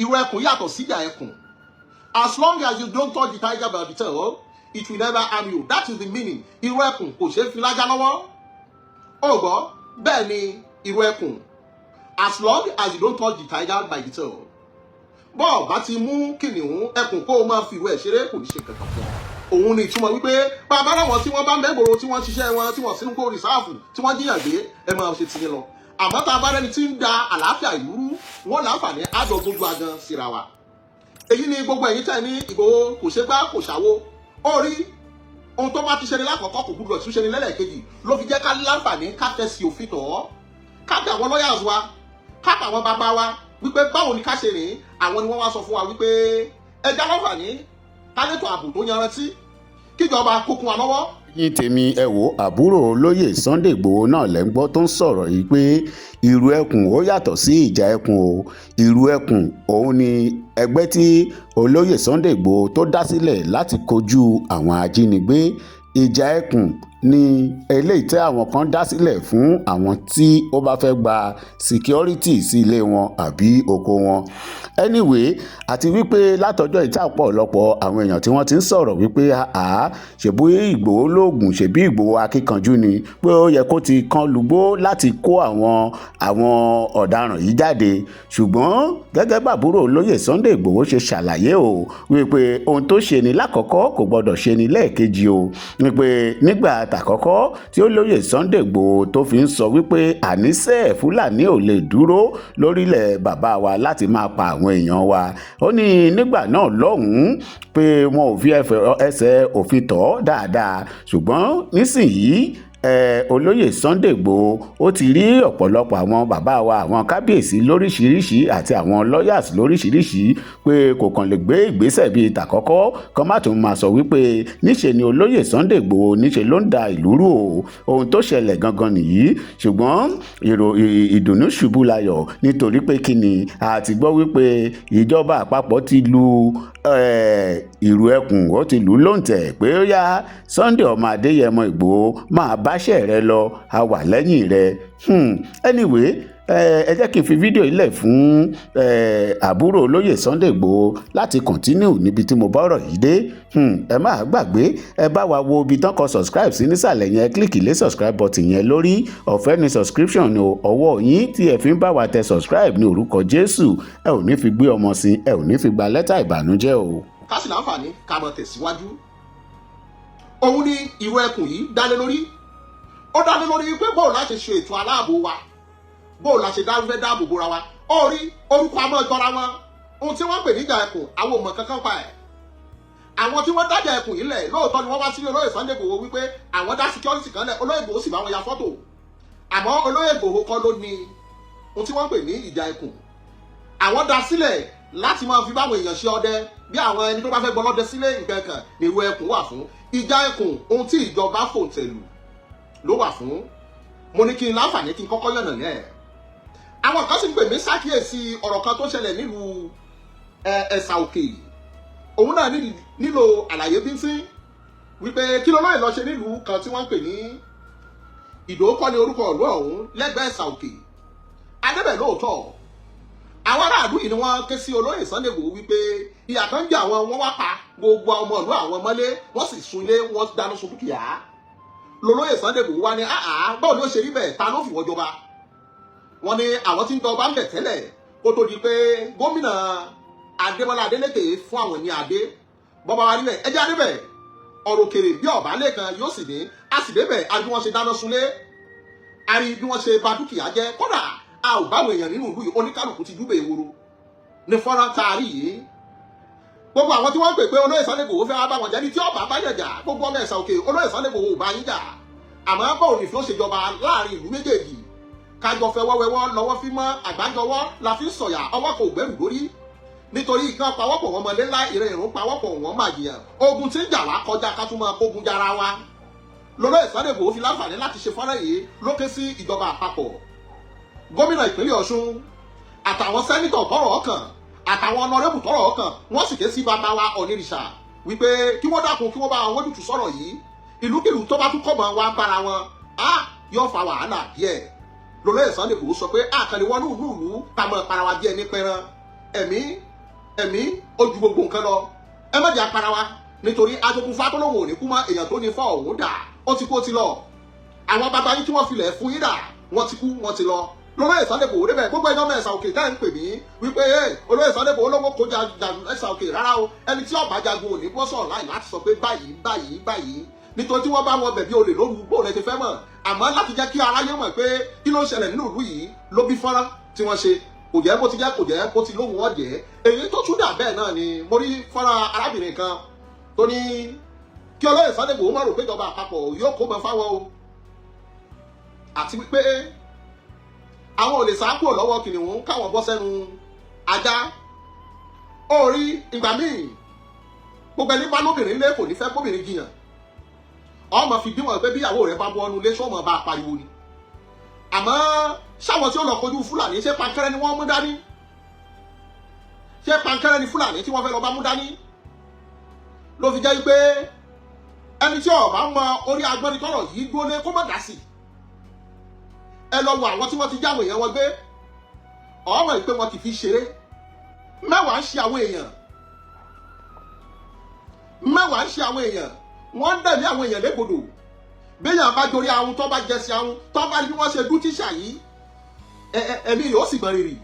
Ìrù Ẹkùn yàtọ̀ síjà ẹkùn. As long as you don't touch the tiger by the tail, it will never harm you. That is the meaning. Ìrù ẹkùn kò ṣeé fi lájá lọ́wọ́. Ó gbọ́, bẹ́ẹ̀ ni, ìrù ẹkùn, as long as you don't touch the tiger by the tail, bọ́ọ̀ bá ti mú kìnìún ẹkùn kó o máa fi ìrù ẹ̀ ṣeré, kò ní ṣe kankan fún ọ. Òun ni ìtumọ̀ wípé bàbá láwọn tí wọ́n bá mẹ́gbòrò, tí wọ́n ṣiṣẹ́ wọn, tí wọ́n sínú kó reserve, tí wọ́n jíyàn gbé, ẹ máa ṣe tiyín lọ. Àmọ́ tá a bá rẹ́ni tí ń da àlàáfíà ìlú rú, wọ́n láǹfààní àjọ gbogbo agan síra wa. Èyí ni gbogbo ẹ̀yin tẹ́ ní Ìgbòho kò ṣe gbá, kò ṣàwo. Ó rí ohun tó bá ti ṣe ni lákọ̀ọ́kọ́, kò gbúdọ̀ tún ṣe ni lẹ́lẹ́kejì. Ló fi jẹ́ ká láǹfààní ká fẹsí òfin tọ̀ ọ́, ká bẹ àwọn lawyers wa, ká bẹ àwọn bàbá wa wípé báwo ni ká ṣe rìn. Àwọn ni wọ́n wá sọ fún wa wípé ẹja láǹfààní ká létò ààbò tó yanrantí, kíjọba kó kún wa lọ́wọ́. Ní tèmi, ẹ wo, àbúrò olóyè Sunday Igbòho náà lẹ́ ń gbọ́ tó ń sọ̀rọ̀ yìí pé Ìrù Ẹkùn ó yàtọ̀ sí Ìjà Ẹkùn o. Ìrù Ẹkùn òun ni ẹgbẹ́ tí olóyè Sunday Igbòho tó dá sílẹ̀ láti kojú àwọn ajínigbé. Ìjà Ẹkùn ní eléyìí tí àwọn kan dá sílẹ̀ fún àwọn tí ó bá fẹ́ gba security sí ilé wọn àbí oko wọn. Anyway, àti wípé látọjọ́ ìta ọ̀pọ̀lọpọ̀ àwọn èèyàn tí wọ́n ti ń sọ̀rọ̀ wípé àá ṣèbí Ìgbòho lóògùn, ṣèbí Ìgbòho akíkanjú ni, pé ó yẹ kó ti kán lùgbó láti kó àwọn ọ̀daràn yìí jáde. Ṣùgbọ́n gẹ́gẹ́ bàbúrò olóyè Sunday Ìgbòho ṣe ṣàlàyé o wípé ohun tó ṣe ni lákọ̀ọ́kọ́ kò gbọ́dọ̀ ṣe ni lẹ́ẹ̀kejì o, wípé nígbà tàkọ́kọ́ tí olóyè Sunday Ìgbòho tó fi ń sọ wípé àníṣe Fúlàní ò lè dúró lórílẹ̀ bàbá wa láti máa pa àwọn èèyàn wa, ó ní nígbà náà lọ́hùn-ún pé wọn ò fi ẹsẹ̀ òfin tọ́ dáadáa. Ṣùgbọ́n nísìnyìí, olóyè Sunday Igbòho ó ti rí ọ̀pọ̀lọpọ̀ àwọn bàbá wa, àwọn kábíyèsí lóríṣìíríṣìí àti àwọn lawyers lóríṣìíríṣìí, pé kò kàn lè gbé ìgbésẹ̀ bíi tàkọ́kọ́ kan, má tún máa sọ wípé níṣe ni olóyè Sunday Igbòho níṣe ló ń da ìlú rú o. Ohun tó ṣẹlẹ̀ gangan nìyí. Ṣùgbọ́n ìrò ìdùnnú ṣubú layọ̀, nítorí pé kí ni, a ti gbọ́ wípé ìjọba àpapọ̀ ti lu Ìrù Ẹkùn, ó ti lù ú lóǹtẹ̀ pé ó yá, Sunday ọmọ Adéyẹmọ Ìgbòho, máa báṣẹ́ rẹ lọ, a wà lẹ́yìn rẹ. Anyway, ẹ jẹ́ kí n fi fídíò yìí lẹ̀ fún àbúrò olóyè Sunday Igbòho láti continue níbi tí mo bá ọ̀rọ̀ yìí dé. Ẹ má gbàgbé, ẹ bá wa wo ibi tán kọ subscribe sí nísàlẹ̀ yẹn, click lé subscribe button yẹn lórí. Ọ̀fẹ́ ni subscription ní ọwọ́ yín tí ẹ fi ń bá wa tẹ subscribe. Ní orúkọ Jésù, ẹ ò ní fi gbé ọmọ sí, ẹ ò ní fi gba lẹ́tà ìbànújẹ́ o. Ká sì láǹfààní ká mọ̀ tẹ̀síwájú. Òun ni Ìrù Ẹkùn yìí dálé lórí. Ó dálé lórí pé bóò láti ṣe ètò aláàbò wa, bóò la ṣe fẹ́ dáàbò bora wa. Ó rí orúkọ àmọ́ jọra wọn. Ohun tí wọ́n pè níjà ẹkùn, àwọn ò mọ̀ kankan pa ẹ̀. Àwọn tí wọ́n dájà ẹkùn yìí lẹ̀, lóòótọ́ ni wọ́n wá sí olóyè Sunday Igboho wípé àwọn dá security kan lẹ̀. Olóyè Igboho sì bá wọn ya fọ́tò, àmọ́ olóyè Igboho kọ́ ló ní ohun tí wọ́n pè ní ìjà ẹkùn. Àwọn dá sílẹ̀ láti máa fi báwọn èèyàn ṣe ọdẹ, bí àwọn ẹni tó bá fẹ́ gbọ́ lọ́dẹ sílé nǹkan kan ní Ìrù Ẹkùn wà fún. Ìjà Ẹkùn, ohun tí ìjọba fòǹtẹ̀lù ló wà fún. Mo ní kí n láǹfààní kí n kọ́kọ́ yànnà yẹn. Àwọn kan sì ń pè mí ṣàkíyèsí ọ̀rọ̀ kan tó ṣẹlẹ̀ nílùú Ẹ̀sà Òkè. Òun náà nílò àlàyé bíntín wípé kí ló lóye lọ ṣe nílùú kan tí wọ́n ń pè ní Ìdókọ́ ní orúkọ ìlú ọ̀hún lẹ́gbẹ̀ẹ́ Ẹ̀sà Òkè. Adébẹ̀ lóòótọ́, àwọn aráàlú yìí ni wọ́n ké sí olóyè Sunday Igboho wípé ìyà kan jẹ àwọn, wọ́n wá pa gbogbo ọmọ ìlú àwọn mọ́lé, wọ́n sì sun ilé, wọ́n dáná sun dúkìá. Lolóyè Sunday Igboho wá ní àá, báwo ni ó ṣe rí bẹ́ẹ̀? Ta ló fi wọ́n jọba? Wọ́n ní àwọn tí ń jọba ń bẹ̀ tẹ́lẹ̀ kó tó di pé gómìnà Adémọ́lá Adélékè fún àwọn ní adé. Bọ́ba wa níbẹ̀, ẹjẹ́ adébẹ̀ ọ̀rọ̀ òkèrè bí ọ̀bá lẹ́kan yóò sì ní a sì débẹ̀, a bí wọ́n ṣe dáná sunlé, a rí bí wọ́n ṣe bà dúkìá jẹ́. Kódà a ò báwọn èèyàn nínú ìlú yìí, oníkálukú ti júbẹ̀ eworo ní fọ́nrán tá a rí yìí. Gbogbo àwọn tí wọ́n ń pè pé olóyè Sunday Igboho fẹ́ wá bá wọn jẹ́ ní tí ọba bá yàn jà, gbogbo ọmọ Ẹ̀sà Òkè, olóyè Sunday Igboho ò bá yín jà. Àmọ́ báwo ni ìfẹ́ ó ṣèjọba láàrin ìlú méjèèjì? Kájọ fẹ́ wọ́wẹ́wọ́ lọ́wọ́ fi mọ́, àgbájọwọ́ la fi ń sọ̀yà, ọwọ́ kò gbẹ́rù lórí, nítorí ìkan pawọ́pọ̀ wọn mọ̀lé ńlá, ìrìn ìrún pawọ́pọ̀ wọn máa jìyàn. Ogun tí ń jà wá kọjá ká tún máa kógun jára wa. Lolóyè Sunday Igboho fi láǹfààní láti ṣe fọ́nrán yìí lókè sí ìjọba àpapọ̀, gómìnà ìpínlẹ̀ Ọ̀ṣun àtàwọn senator tọ́rọ̀ ọkàn àtàwọn honourable tọ́rọ̀ ọkàn. Wọ́n sì ké sí bàbá wa Ọ̀nìrìṣà wípé kí wọ́n dákun, kí wọ́n bá wọn wójútùú sọ̀rọ̀ yìí. Ìlúkìlú tó bá tún kọ́ mọ́ wa bára wọn á yóò fa wàhálà díẹ̀. Lolóyè Sunday Igboho sọ pé àkànlè wọnú ìlú ká mọ́ para wa díẹ̀ ní pẹran ẹ̀mí. Ẹ̀mí ó ju gbogbo nǹkan lọ. Ẹ má jẹ́ apara wa, nítorí ajogun tó lóun ò ní kú mọ́. Èèyàn tó ní fọ́ òun dà, ó ti kú, ó ti lọ. Àwọn bàbá yín tí wọ́n filẹ̀ fún yín dà? Wọ́n ti kú, wọ́n ti lọ. Lólóyè Sunday Igboho débẹ̀. Gbogbo ẹjọ́ mẹ́sà òkè táyà ń pè mí wípé olóyè Sunday Igboho lówó kó ẹ̀sà òkè, rárá o. Ẹni tí ọba jagun ò ní bọ́ sọ̀rọ̀ láì láti sọ pé báyìí, báyìí, báyìí, nítorí tí wọ́n bá wọn bẹ̀bí olè lóru, bóun ẹ ti fẹ́ mọ̀? Àmọ́ láti jẹ́ kí aráyé mọ̀ pé kí ló ń ṣẹlẹ̀ nínú ìlú yìí ló bí fọ́nrán tí wọ́n ṣe. Kò jẹ́ bó ti jẹ́, kò jẹ́ bó ti lóhùn ọ̀jẹ́. Èyí tó tún dà bẹ́ẹ̀ náà ni mo rí fọ́nrán arábìnrin kan tó ní kí olóyè Sunday Igboho má rò pé ìjọba àpapọ̀ yóò kó mọ fáwọn o, àti wípé àwọn ò lè sá kúrò lọ́wọ́ kìnìún káwọn bọ́ sẹ́nu ajá. Ó rí ìgbà míì, gbogbo ẹni bá lóbìnrin lé kò ní fẹ́ kóbìnrin jiyàn. Ọmọ fi díwọ̀n pé bíyàwó rẹ̀ bá bọ́ ọ́nú ilé, sọ́mọ bá pariwo ni. Àmọ́ sáwọn tí ó lọ kojú Fúlàní, ṣé pankẹ́rẹ́ ni wọ́n mú dání? Ṣé pankẹ́rẹ́ ni Fúlàní tí wọ́n fẹ́ lọ bá mú dání? Ló fi jẹ́ pé ẹni tí ó bá mọ orí agbọ́nitọ́rọ̀ yìí dúró lé, kó má dá sí. Ẹ lọ wo àwọn tí wọ́n ti jáwọ́ èèyàn wọn gbé, ọmọ ìpè wọn kì í fi ṣeré. Mẹ́wàá ń ṣe àwọn èèyàn, mẹ́wàá ń ṣe àwọn èèyàn, wọ́n ń dẹ̀mí àwọn èèyàn légbodò. Béèyàn bá jorí ahun, tó bá jẹ sí ahun, tó bá rí bí wọ́n ṣe dú tíṣà yìí, ẹ̀mí yóò sì gbọ̀n rìrì.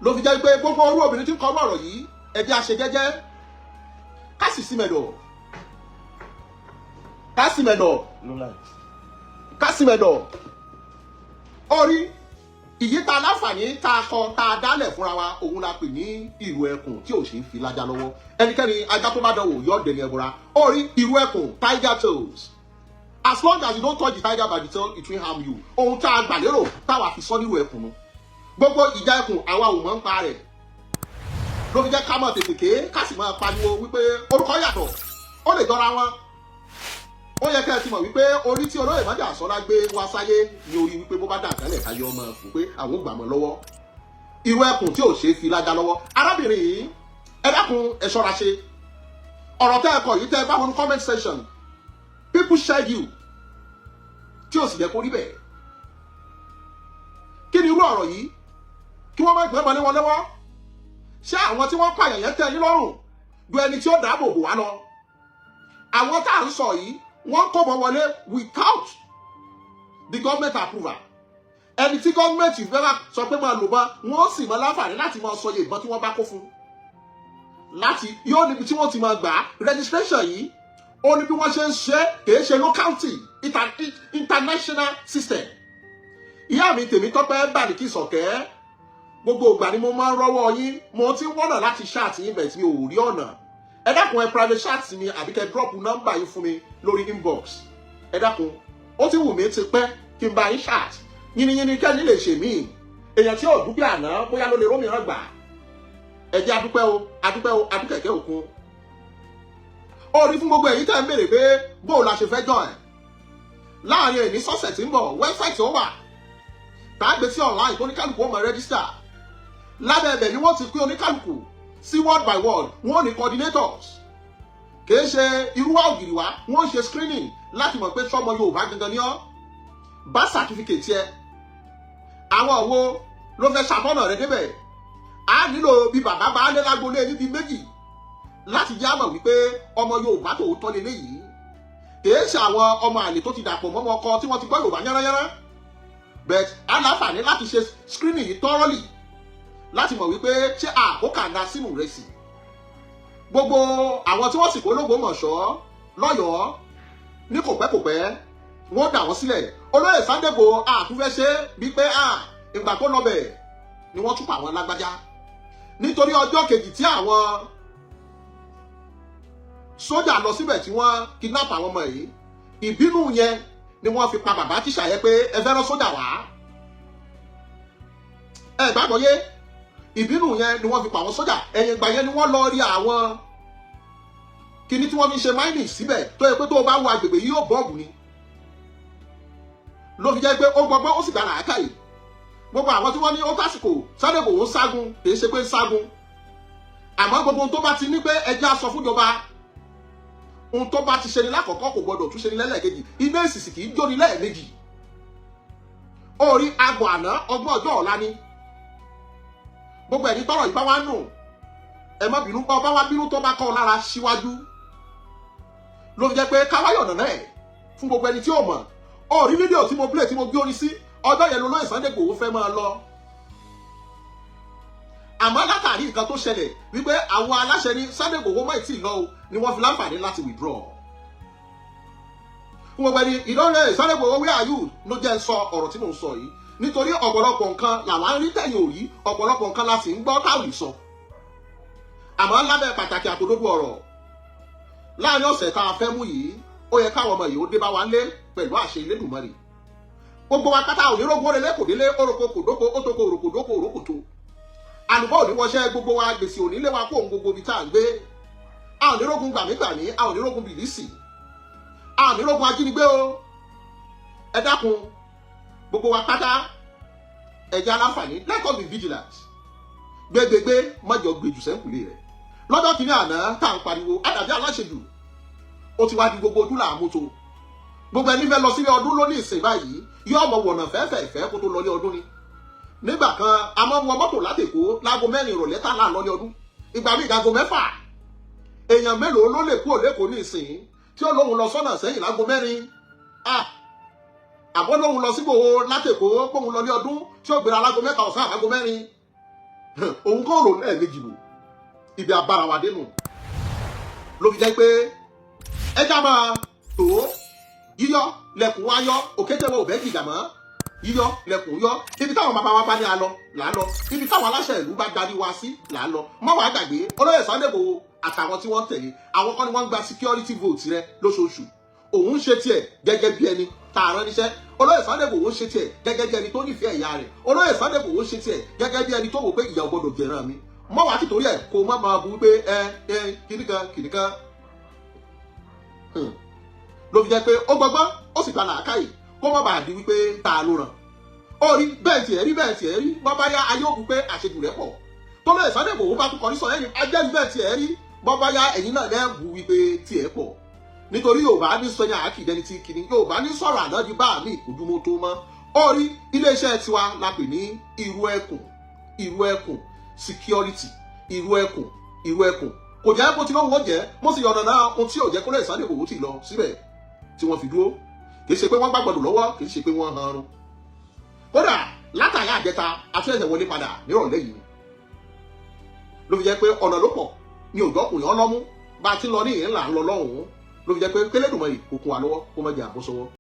Ló fi jẹ́ pé gbogbo orú obìnrin tí ń kọ́ ọ̀rọ̀ yìí, ẹ jẹ́ á ṣe jẹ́jẹ́, ká sì sí mẹ̀dọ̀, ká sì mẹ̀dọ̀, ká sì mẹ̀dọ̀. Orí ìyí ta láǹfààní tá a kọ tá a dálẹ̀ fúnra wa, òun la pè ní ìrù ẹkùn tí ò ṣe ń fi lájà lọ́wọ́ ẹnikẹ́ni. Ajá tó bá dánwò yọ dẹni ẹ̀bùra. Orí ìrù ẹkùn, tiger tails, as long as you don't touch the tiger by the tail, it will harm you. Ohun tá a gbà lérò táwa fi sọ nírù ẹkùn nu. Gbogbo ìjà ẹkùn, àwa ò mọ̀ ń pa rẹ̀. Ló fi jẹ́ ká mọ̀ tètè ké, ká sì máa pariwo wípé orúkọ yàtọ̀, ó lè jọra wọn. Ó yẹ kẹ́ ẹ ti mọ̀ wípé orí tí olóyè Májàsọ́lá gbé wá sáyé ní orí wípé bó bá dà tẹ́lẹ̀, káyé ọmọ fún pé àwọn ò gbà mọ́ lọ́wọ́. Irú ẹkùn tí ò ṣeé fi lájà lọ́wọ́. Arábìnrin yìí, ẹ dákun, ẹ ṣọ́ra ṣe. Ọ̀rọ̀ tẹ́ ẹ kọ yìí, tẹ́ ẹ bá wọnú comment section, people share you, tí ò sì yẹ kó rí bẹ́ẹ̀. Kí ni irú ọ̀rọ̀ yìí? Kí wọ́n má gbé ọmọ lé wọn lọ́wọ́. Ṣé àwọn tí wọ́n pààyàn yẹn tẹ́ yín lọ́rùn ju ẹni tí ó dáàbò bò wá lọ? Àwọn tá à ń sọ yìí, wọ́n kó bọ̀ wọlé without the government approval. Ẹni tí gọ́ọ̀mẹ̀ntì fẹ́ wá sọ pé máa lò bá, wọ́n sì máa láǹfààní láti máa sọ iye ìbọn tí wọ́n bá kó fún láti yóò níbi tí wọ́n ti máa gbà á. Registration yìí, ó ní bí wọ́n ṣe ń ṣe, kìí ṣe locality, international system. Ìyá mi Tèmítọ́pẹ́ Bàdìkì Sọ̀kẹ́, gbogbo ìgbà ni mo máa ń rọ́wọ́ yín. Mo ti ń wọ́nà láti chat yín bẹ̀ tí mi ò rí ọ̀nà. Ẹ dákun, ẹ private chat mi àbí kẹ́ drop nọ́mbà yín fún mi lórí inbox. Ẹ dákun, ó ti wù mí ti pẹ́ kí n bá yín chat. Yìnyínyìnyín kẹ́ni lè ṣe mí. Èèyàn tí ò dúpẹ́ àná, bóyá ló lè rómìíràn gbà. Ẹ jẹ́ adúpẹ́ o, adúpẹ́ o, adúkẹ̀kẹ́ òkun. Ó rí fún gbogbo ẹ̀yin tẹ́ ń béèrè pé bóò la ṣe fẹ́ join. Láàrin èní sọ́sẹ̀ tí ń bọ̀, website ó wà tá a gbé sí online tó oníkálukú ó máa register. Lábẹ́ ẹ̀bẹ̀ ni wọ́n ti pín oníkálukú sí ward by ward. Wọ́n ní coordinators, kìí ṣe irúwà ògiri wá. Wọ́n ṣe screening láti mọ̀ pé sọ́mọ Yorùbá gangan ni ọ́, bá certificate yẹ. Àwọn wo ló fẹ́ ṣàtọ́nà rẹ débẹ̀? A nílò bí bàbá bá lé lágbolé níbi méjì láti jẹ́ àmọ̀ wípé ọmọ Yorùbá tòótọ́ lélẹ́yìí, kìí ṣe àwọn ọmọ àlè tó ti dàpọ̀ mọ́mọ́ ọkọ tí wọ́n ti gbọ́ Yorùbá yánnayánná. But a láǹfààní láti ṣe screening yìí thoroughly láti mọ̀ wípé ṣé àkókò sínú rẹ̀ sí. Gbogbo àwọn tí wọ́n sì kó l'Ógbómọ̀ṣọ́, lọ́yọ̀ọ́ ní kòpẹ́kòpẹ́, wọ́n dà wọ́n sílẹ̀. Olóyè Sunday Igboho àtúnfẹ́ ṣe bíi pé ìgbà tó lọ bẹ̀ ni wọ́n tún pa àwọn lágbájá, nítorí ọjọ́ kejì tí àwọn sójà lọ síbẹ̀ tí wọ́n kidnap àwọn ọmọ yìí, ìbínú yẹn ni wọ́n fi pa bàbá tíṣà yẹn pé ẹ fẹ́ rán sójà wá. Ẹ gbàgbọ́ yé, ìbínú yẹn ni wọ́n fi pa àwọn sójà. Ẹ̀yìn ìgbà yẹn ni wọ́n lọ rí àwọn kíní tí wọ́n fi ń ṣe mining síbẹ̀, tó yẹ pé tó o bá wo agbègbè yìí, yóò bọ́ọ̀bù ni. Ló fi jẹ́ pé ó gbọgbọ́n, ó sì gbà làákàyè. Gbogbo àwọn tí wọ́n ní ó tásìkò, Sunday Igboho ń ságun, kì í ṣe pé ń ságun. Àmọ́ gbogbo ohun tó bá ti ní pé ẹjẹ́ á sọ fúnjọba, ohun tó bá ti ṣe ni lákọ̀ọ́kọ́ kò gbọdọ̀ tún ṣe ni lẹ́lẹ́kejì. Iná èsìsì kì í jóni lẹ́ẹ̀mejì. Orí agbọ̀n àná, ọgbọ́n ọjọ́ ọ̀la ni. Gbogbo ẹni tọrọ ìbá wa nù, ẹ má bínú. Bá ọba wa bínú tó bá kọ́ ọ lára síwájú, ló fi jẹ́ pé káwáyọ̀ nàná ẹ̀ fún gbogbo ẹni tí ò mọ̀. Ó rí fídíò tí mo play, tí mo gbé orin sí ọjọ́ yẹn, lolóyè Sunday Igboho fẹ́ máa lọ, àmọ́ látàrí nǹkan tó ṣẹlẹ̀ wípé àwọn aláṣẹ ní Sunday Igboho má tí ì lọ o, ni wọ́n fi láǹfààní láti withdraw. Fún gbogbo ẹni ìdánwò Sunday Igboho, where are you, ló jẹ́ ń sọ ọ̀rọ̀ tí mò ń sọ yìí, nítorí ọ̀pọ̀lọpọ̀ nǹkan làwọn ń rí tẹ̀yìn òrí, ọ̀pọ̀lọpọ̀ nǹkan la sì ń gbọ́ táwì sọ. Àmọ́ lábẹ́ pàtàkì àtòdodo ọ̀rọ̀, láàrin ọ̀sẹ̀ tá a fẹ́ mú yìí, ó yẹ káwọn ọmọ yìí ó dé bá wa lé pẹ̀lú àṣẹ Elédùmarè. Gbogbo wa kátà ònírógún òrèlé kò délé, oroko kò dóko, ó toko òròkò dóko òrókòtò, àlùbọ́ òní wọṣẹ́ gbogbo wa, gbèsè òní lé wa kó òun gbogbo ibi tá à ń gbé. A ò ní rógun gbàmígbàmí, a ò ní rógun bìlísì, a ò ní rógun ajínigbé o. Ẹ dákun, gbogbo wa pátá, ẹ jẹ́ aláǹfààní, let us be vigilant. Gbégbégbé mọ́jọ gbèjù sẹ́ńkùlé rẹ̀. Lọ́jọ́ kìíní àná tá à ń pariwo àdàbí aláṣejù, ó ti wá di gbogbo ojú làámú tó. Gbogbo ẹni fẹ́ lọ sílé ọdún lónìí ìsìn báyìí yóò mọ wọ̀nà fẹ́fẹ̀ẹ́fẹ́ kó tó lọlé ọdún ni. Nígbà kan, a máa ń wọ mọ́tò látèkó láago 4 ìrọ̀lẹ́ tá là ń lọlé ọdún, ìgbà míì ìdágo 6. Èèyàn mélòó ló lè kúrò lẹ́kọ̀ọ́ ní ìsìn tí ó lóhun lọ sọ́nà sẹ́yìn láago 4, àbọ̀ lóhun lọ síbò látèkó kóhun lọlé ọdún, tí ó gbéra láago 3 ọ̀sán àbágo 4, òun kò rò lẹ́ẹ̀mejì wò? Ibi abára wa dénú ló fi jẹ́ pé ẹja máa tó yíyọ lẹkùn wá yọ òkété wo òbẹ́ jìgà mọ́, yíyọ lẹkùn yọ. Ibi táwọn bàbá wa bá ní a lọ là á lọ, ibi táwọn aláṣẹ ìlú bá darí wa sí là á lọ. Má wàá gbàgbé, olóyè Sunday Igboho àtàwọn tí wọ́n tẹ̀lé, àwọn kan ni wọ́n ń gba security vote rẹ lóṣooṣù. Òun ń ṣe tiẹ̀ gẹ́gẹ́ bí ẹni tá a rán níṣẹ́. Olóyè Sunday Igboho ń ṣe tiẹ̀ gẹ́gẹ́ bí ẹni tó nífẹ̀ẹ́ ìyá rẹ̀. Olóyè Sunday Igboho ń ṣe tiẹ̀ gẹ́gẹ́ bí ẹni tó wò pé ìyà ò gbọdọ̀ jẹ̀ràn mi. Mọ́ wàá tìtorí ẹ̀ kó má máa bu wípé ẹ ẹ kìnìkan kìnìkan ló fi jẹ́ pé ó gbọ́gbọ́n, ó sì gba làákàyè, kó má bàa di wípé ta ló ràn ó rí bẹ́ẹ̀ tiẹ̀ rí, bẹ́ẹ̀ tiẹ̀ rí. Bọ́ bá yá, ayé òkú pé àṣejù rẹ̀ pọ̀. Tó lóye Sunday Igboho bá tún kọrí sọ lẹ́yìn ajẹ́rìí, bẹ́ẹ̀ tiẹ̀ rí. Bọ́ bá yá, ẹ̀yin náà lẹ́ẹ̀bù wípé tiẹ̀ pọ̀, nítorí Yorùbá ní sọyìn àkìdẹni tí kìíní Yorùbá ní sọ̀rọ̀ àná di bá mi ìkójúmọ́ tó mọ́. Ó rí iléeṣẹ́ tiwa la pè ní Ìrù Ẹkùn, Ìrù Ẹkùn Security, Ìrù Ẹkùn, Ìrù Ẹkùn. Kò jẹ́ bó ti lóhùn ó jẹ́. Mo sì yọ̀nà náà ohun tí ò jẹ́ kó lè Sunday Igboho ti lọ síbẹ̀ tí wọ́n fi dúró. Kì í ṣe pé wọ́n gbàgbọ́dọ̀ lọ́wọ́, kì í ṣe pé wọ́n hanrun. Kódà látàrí àjẹta àtúnṣe wọlé padà nírọ̀lẹ́ yìí, ló fi jẹ́ pé ọ̀nà ló pọ̀ ní òjò ọkùnrin ọlọ́mú bá a ti lọ ní ìhìn là ń lọ lọ́hùn-ún, ló fi jẹ́ pé kélédùmarè kò kún wa lọ́wọ́, kó má jẹ́ àbọ̀ sọ́wọ́.